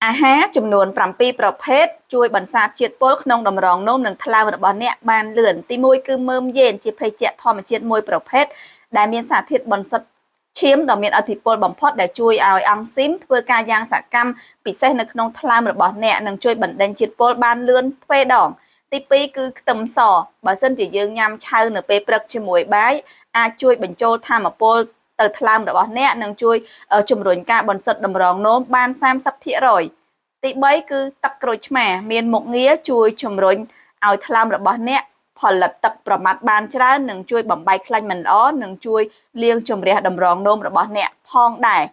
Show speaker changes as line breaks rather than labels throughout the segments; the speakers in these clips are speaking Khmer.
អាហារចំនួន7ប្រភេទជួយបន្សាបជាតិពុលក្នុងតម្រងនោមនិងថ្លើមរបស់អ្នកបានលឿនទី1គឺមើមយេនជាភេសជ្ជៈធម្មជាតិមួយប្រភេទដែលមានសារធាតុបន្សុទ្ធឈាមដ៏មានឥទ្ធិពលបំផុតដែលជួយឲ្យអង់ស៊ីមធ្វើការយ៉ាងសកម្មពិសេសនៅក្នុងថ្លើមរបស់អ្នកនិងជួយបណ្ដេញជាតិពុលបានលឿនទ្វេដងទី2គឺខ្ទឹមសបើសិនជាយើងញ៉ាំឆៅនៅពេលព្រឹកជាមួយបាយអាចជួយបញ្ចូលថាមពលទៅថ្លើមរបស់អ្នកនិងជួយជំរុញការបន្សុទ្ធតម្រងនោមបាន30%ទី3គឺទឹកក្រូចឆ្មាមានមុខងារជួយជំរុញឲ្យថ្លើមរបស់អ្នកផលិតទឹកប្រមាត់បានច្រើននិងជួយបំបែកខ្លាញ់មិនល្អនិងជួយលាងជម្រះតម្រងនោមរបស់អ្នកផងដែរ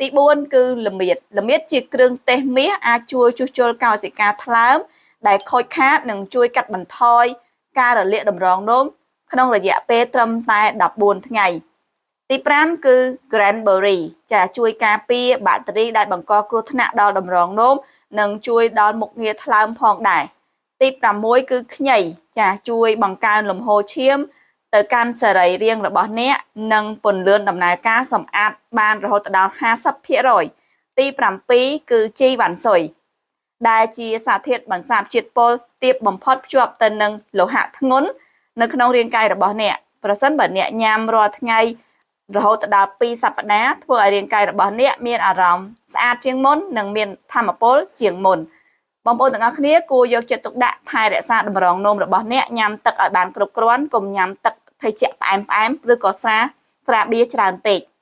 ទី4គឺល្មៀតល្មៀតជាគ្រឿងទេសមាសអាចជួយជួសជុលកោសិកាថ្លើមដែលខូចខាតនិងជួយកាត់បន្ថយការរលាកតម្រងនោមក្នុងរយៈពេលត្រឹមតែ14ថ្ងៃទី5គឺ cranberry ចាជួយការពារបាក់តេរីដែលបង្កគ្រោះថ្នាក់ដល់តម្រងនោមនិងជួយដល់មុខងារថ្លើមផងដែរទី6គឺខ្ញីចាជួយបង្កើនលំហូរឈាមទៅកាន់សរីរាង្គរបស់អ្នកនិងពន្លឿនដំណើរការសម្អាតបានរហូតដល់50%ទី7គឺជីវ៉ាន់ស៊ុយដែលជាសារធាតុបន្សាបជាតិពុលទាបបំផុតភ្ជាប់ទៅនឹងលោហៈធ្ងន់នៅក្នុងរាងកាយរបស់អ្នកប្រសិនបើអ្នកញ៉ាំរាល់ថ្ងៃរហូតដល់2សប្តាហ៍ធ្វើឲ្យរាងកាយរបស់អ្នកមានអារម្មណ៍ស្អាតជាងមុននិងមានថាមពលជាងមុនបងប្អូនទាំងអស់គ្នាគួរយកចិត្តទុកដាក់ថែរក្សាតម្រងនោមរបស់អ្នកញ៉ាំទឹកឲ្យបានគ្រប់គ្រាន់កុំញ៉ាំទឹកភេសជ្ជៈផ្អែមផ្អែមឬក៏ស្រាស្រាបៀរច្រើនពេក។